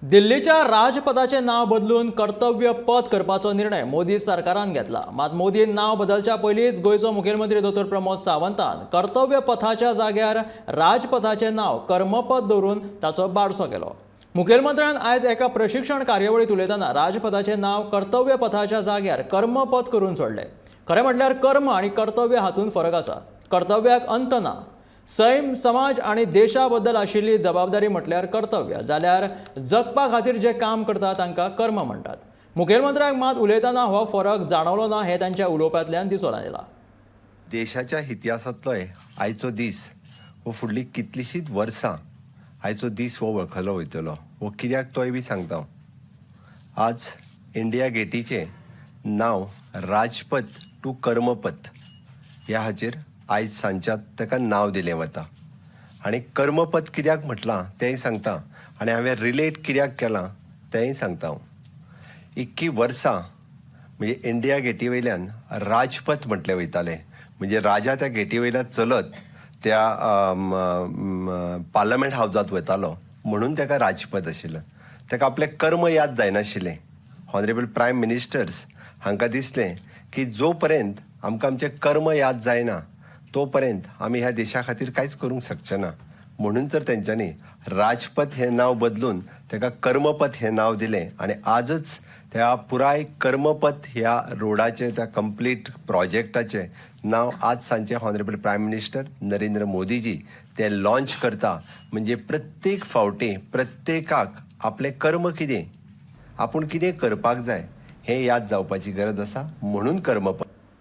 दिल्लीच्या राजपथाचें नांव बदलून कर्तव्य पथ करपाचो निर्णय मोदी सरकारान घेतला. मात मोदीन नांव बदलच्या पयलींच गोंयचो मुखेलमंत्री दोतोर प्रमोद सावंतान कर्तव्य पथाच्या जाग्यार राजपथाचें नांव कर्मपथ दवरून ताचो बाडसो केलो. मुखेलमंत्र्यान आयज एका प्रशिक्षण कार्यावळींत उलयतना राजपथाचें नांव कर्तव्य पथाच्या जाग्यार कर्मपथ करून सोडलें. खरें म्हटल्यार कर्म आनी कर्तव्य हातूंत फरक आसा. कर्तव्याक अंत ना. सैम, समाज आनी देशा बद्दल आशिल्ली जबाबदारी म्हटल्यार कर्तव्य, जाल्यार जगपा खातीर जे काम करता तांकां कर्म म्हणटात. मुखेलमंत्र्याक मात उलयतना हो फरक जाणवलो ना हें तांच्या उलोवपांतल्यान दिसून आयलां. देशाच्या इतिहासांतलोय आयचो दीस हो फुडलीं कितलींशींच वर्सां आयचो दीस हो वळखलो वयतलो. हो कित्याक तोय बी सांगता हांव. आज इंडिया गेटीचें नांव राजपथ टू कर्मपथ ह्या हाचेर आयज सांजच्या ताका नांव दिलें वता. आनी कर्मपथ कित्याक म्हटलां तेंय सांगता आनी हांवें रिलेट कित्याक केलां तेंय सांगता हांव. इतकी वर्सां म्हणजे इंडिया गेटी वयल्यान राजपथ म्हटलें वयतालें, म्हणजे राजा त्या गेटी वयल्यान चलत त्या पार्लमेंट हावजांत वतालो म्हणून ताका राजपथ आशिल्लें. ताका आपलें कर्म याद जायनाशिल्लें. ऑनरेबल प्रायम मिनिस्टर्स हांकां दिसलें की जो पर्यंत आमकां आमचें कर्म याद जायना तो पर्यंत आमी ह्या देशा खातीर कांयच करूंक शकचे ना, म्हणून तर तेंच्यांनी राजपथ हें नांव बदलून ताका कर्मपथ हें नांव दिलें. आनी आजच त्या पुराय कर्मपथ ह्या रोडाचें, त्या कंप्लीट प्रोजेक्टाचें नांव आज सांजचे ऑनरेबल प्रायम मिनिस्टर नरेंद्र मोदीजी ते लॉन्च करता. म्हणजे प्रत्येक फावटी प्रत्येकाक आपलें कर्म कितें, आपूण कितें करपाक जाय हें याद जावपाची गरज आसा, म्हणून कर्मपथ.